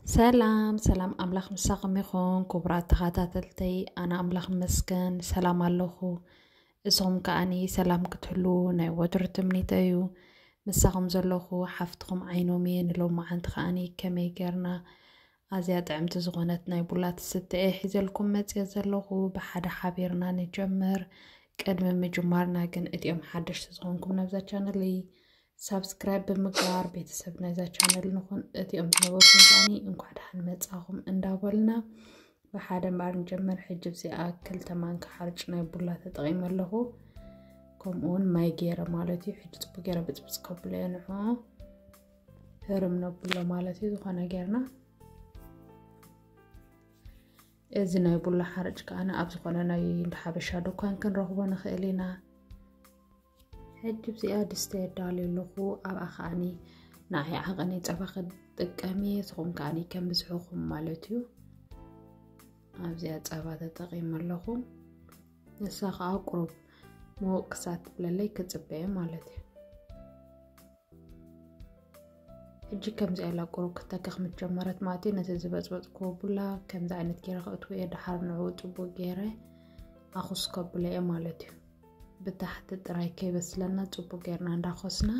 ሰላም ሰላም፣ ኣምላኽ ምሳኹም ይኹን። ክቡራት ተኸታተልተይ፣ ኣነ ኣምላኽ ይመስገን ሰላም ኣለኹ። እሶም ከኣኒ ሰላም ክትህሉ ናይ ወትሩ ትምኒተይ እዩ። ምሳኹም ዘለኹ ሓፍትኹም ዓይኖም እየ። ንሎማዓንቲ ከኣኒ ከመይ ጌርና ኣዝያ ጥዕምቲ ዝኾነት ናይ ቡላ ትስተ እየ ሒዘልኩም መጽየ ዘለኹ። ብሓደ ሓቢርና ንጀምር። ቅድሚ ምጅማርና ግን፣ እቲኦም ሓደሽቲ ዝኾንኩም ናብዛ ቻነለይ ሳብስክራይብ ብምግባር ቤተሰብ ናይዛ ቻነል ንኹን። እቲኦም ዝነበርኩም ከኣኒ እንኳዕ ደሓን መጻኹም እንዳበልና ብሓደ እምበኣር ንጀምር። ሕጂ እዚኣ ክልተ ማንካ ሓርጭ ናይ ቡላ ተጠቒመ ኣለኹ። ከምኡ እውን ማይ ገይረ ማለት እዩ። ሕጂ ጽቡቅ ገይረ ብጽብጽ ከብሎ እየ ንዕኡ። ህርም ነብሎ ማለት እዩ። ዝኾነ ጌርና እዚ ናይ ቡላ ሓርጭ ከኣነ ኣብ ዝኾነ ናይ እንዳ ሓበሻ ድኳን ክንረኽቦ ንኽእል ኢና። ሕጂ እዚኣ ድስተ የዳልዩ ኣለኹ። ኣብኣ ከኣኒ ንዓይ ዓቐነይ ጸባ ክጥቀም እየ። ንስኹም ከኣኒ ከም ብዝሕኹም ማለት እዩ። ኣብዚኣ ጸባ ተጠቒመ ኣለኹ። ንሳ ከኣ ቁሩብ ምውቅ ክሳብ ትብለለይ ክጽበ እየ ማለት እዩ። ሕጂ ከምዚ ኢላ ቁሩብ ክተክኽ ምስ ጀመረት ማለት እዩ፣ ነቲ ዝበጽበጽክዎ ቡላ ከምዚ ዓይነት ገይረ ከእትዎ እየ። ደሓር ንዕኡ ጽቡቅ ገይረ ኣኹስ ከብሎ እየ ማለት እዩ። ብታሕቲ ጥራይ ከይበስለና ጽቡቅ ጌርና እንዳኾስና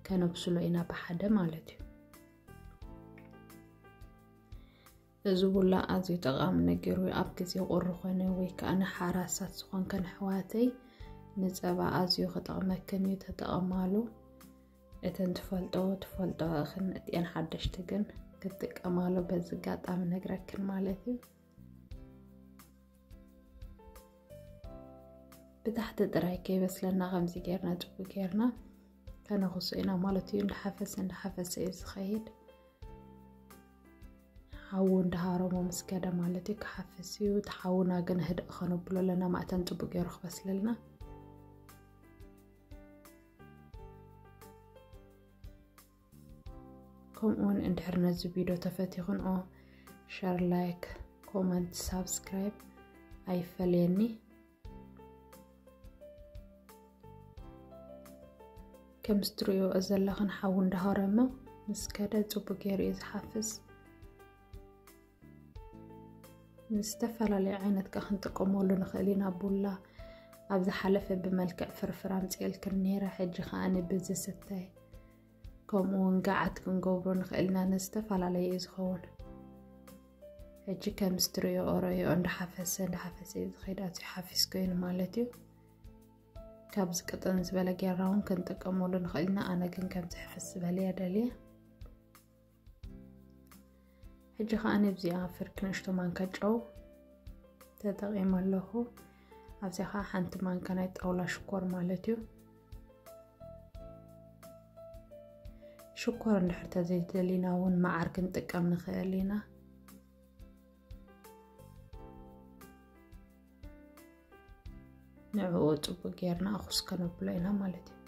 ከነብስሎ ኢና ብሓደ ማለት እዩ። እዚ ቡላ ኣዝዩ ጠቓሚ ነገር እዩ። ኣብ ግዜ ቁሪ ኾነ ወይ ከኣ ንሓራሳት ዝኾንከን ኣሕዋተይ ንጸባ ኣዝዩ ክጠቕመክን እዩ፣ ተጠቐማሉ። እተን ትፈልጦ ትፈልጦ እኽን፣ እቲአን ሓደሽቲ ግን ክትጥቀማሉ በዚ ኣጋጣሚ ነግረክን ማለት እዩ። ብታሕቲ ጥራይ ከይበስለና ከምዚ ጌርና ጽቡቅ ጌርና ከነኹሶ ኢና ማለት እዩ። እንዳሓፈሰ እንዳሓፈሰ እዩ ዝኸይድ። ሓዊ እንዳሃረሞ ምስ ከደ ማለት እዩ ክሓፍስ እዩ። እቲ ሓውና ግን ህድእ ከነብሎ ኣለና፣ ማእተን ጽቡቅ ገይሩ ክበስለልና። ከምኡውን እንድሕር ነዚ ቪድዮ ተፈቲኹንኦ፣ ሸር፣ ላይክ፣ ኮመንት፣ ሳብስክራይብ ኣይፈለየኒ። ከምዚ ትርእዮ ዘለኽን ሓዊ እንዳሃረመ ምስ ከደ ጽቡቅ ገይሩ እዩ ዝሓፍስ። ንዝተፈላለየ ዓይነት ከ ክንጥቀመሉ ንኽእል ኢና። ቡላ ኣብ ዝሓለፈ ብመልክዕ ፍርፍር ኣምጽኤልክን ነይረ። ሕጂ ከኣ ብዝስተ ከምኡ እውን ገዓት ክንገብሮ ንኽእል ኢና። ንዝተፈላለየ እዩ ዝኸውን። ሕጂ ከምዚ ትርእዮ ኦሮዮ እንዳሓፈሰ እንዳሓፈሰ እዩ ዝኸይድ። ኣዝዩ ሓፊስ ኮይኑ ማለት እዩ። ካብዚ ቅጥን ዝበለ ጌርና እውን ክንጥቀመሉ ንኽእል ኢና። ኣነ ግን ከምዚ ሕፍስ ዝበለ እየ ደልየ። ሕጂ ከኣ ኣብዚኣ ፍርቂ ንእሽቶ ማንካ ጨው ተጠቒመ ኣለኹ። ኣብዚኣ ከኣ ሓንቲ ማንካ ናይ ጣውላ ሽኮር ማለት እዩ። ሽኮር እንድሕር ተዘይደሊና እውን መዓር ክንጥቀም ንኽእል ኢና። ንዕኡ ጽቡቅ ጌርና ኣኹስ ከነብሎ ኢና ማለት እዩ።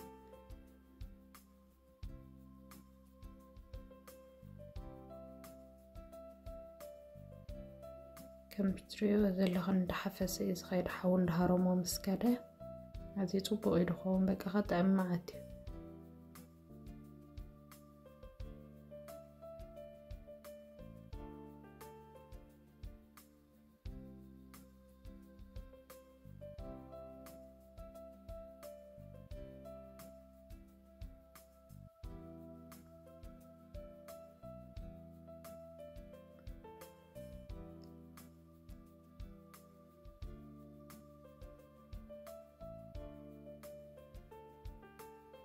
ከም ትርእዮ ዘለኽን እንዳሓፈሰ እዩ ዝኸይድ፣ ሓዊ እንዳሃረሞ ምስ ከደ። ኣዝዩ ጽቡቕ እዩ ድኸውን፣ በቃ ከጥዕም መዓት እዩ።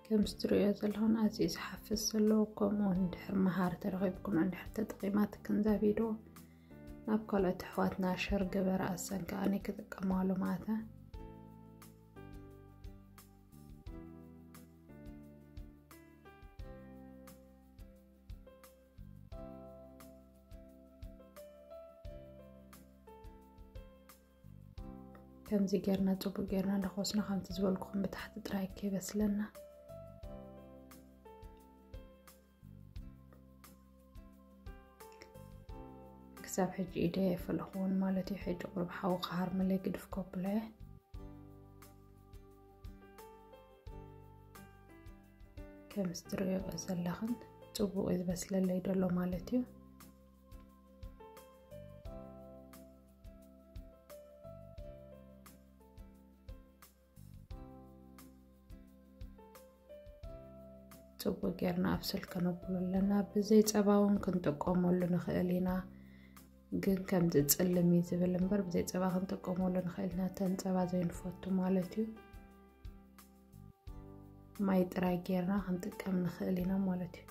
ከም እትርእዮ ዘለኹም ኣዝዩ ዝሓፍስ ዘሎ፣ ከምኡ እውን እንድሕር መሃር ተረኺብኩም እንድሕር ተጠቒማትክን እዛ ቪድዮ ናብ ካልኦት ኣሕዋትና ሸር ግበራ፣ ኣሰን ከኣ ክጥቀማሉ ማለት። ከምዚ ጌርና ጽቡቕ ጌርና እንዳኾስና፣ ከምቲ ዝበልኩኹም ብታሕቲ ጥራይ ከይበስለና። ክሳብ ሕጂ ኢደይ ኣይፈለኹዎን ማለት እዩ። ሕጂ ቁሩብ ሓዊ ክሃርመለይ ግድፍ ከብሎ እየ። ከም እትርእዮ ዘለኽን ጽቡቕ እዩ ዝበስለለይ ዘሎ ማለት እዩ። ጽቡቅ ጌርና ኣብስል ከነብሎ ኣለና። ብዘይ ጸባ እውን ክንጥቀመሉ ንኽእል ኢና፣ ግን ከምዚ ጽልም እዩ ዝብል እምበር ብዘይ ጸባ ክንጥቀመሉ ንኽእል ኢና። እተን ጸባ ዘይንፈቱ ማለት እዩ። ማይ ጥራይ ጌርና ክንጥቀም ንኽእል ኢና ማለት እዩ።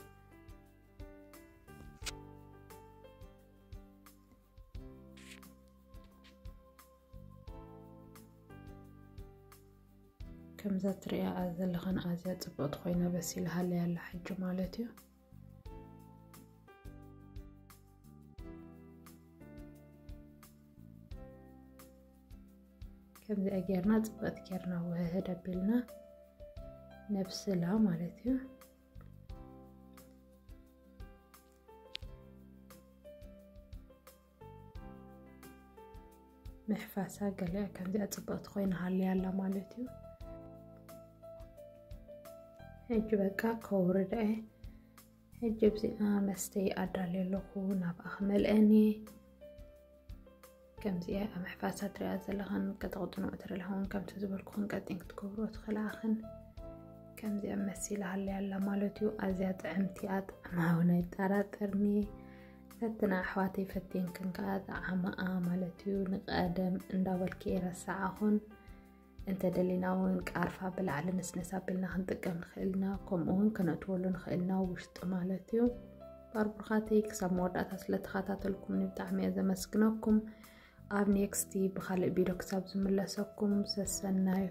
ከምዛ ትሪኣ ዘለኸን ኣዝያ ጽብቕቲ ኮይና በሲላ ሃለያ ኣላ ሕጂ ማለት እዩ። ከምዚኣ ጌርና ጽብቕቲ ጌርና ውህድ ኣቢልና ነብስላ ማለት እዩ። ምሕፋሳ ገሊኣ ከምዚኣ ጽብቕቲ ኮይና ሃልያ ኣላ ማለት እዩ። ሕጂ በቃ ከውርዳ እየ። ሕጂ ኣብዚኣ መስተይ ኣዳልየ ኣለኹ፣ ናብኣ ክመልአኒ። ከምዚኣ ኣብ ምሕፋሳ ትሪኣ ዘለኻን ከተቕጥኖ እትደልያ እውን ከምቲ ዝበልኩኽን ቀጢን ክትገብሮ ትኽእላ ኣኽን። ከምዚኣ መሲላ ሃልያ ኣላ ማለት እዩ። ኣዝያ ጥዕምቲ እያ፣ ጣዕማ እውን ኣይጠራጠርኒ። ፈትና ኣሕዋተይ፣ ፈቴንክን ከኣ ጣዕማኣ ማለት እዩ። ንቐደም እንዳበልኪ ረሳዓኹን። እንተ ደሊና እውን ቃርፋ ብላዕሊ ነስነስ ኣቢልና ክንጥቀም ንኽእል ኢና። ከምኡ እውን ክነእትወሉ ንኽእል ኢና ውሽጢ ማለት እዩ። ባርቡርኻተይ ክሳብ መወዳእታ ስለ ተኸታተልኩምኒ ብጣዕሚ እየ ዘመስግነኩም። ኣብ ኔክስቲ ብኻልእ ቪድዮ ክሳብ ዝምለሰኩም ሰሰናዩ።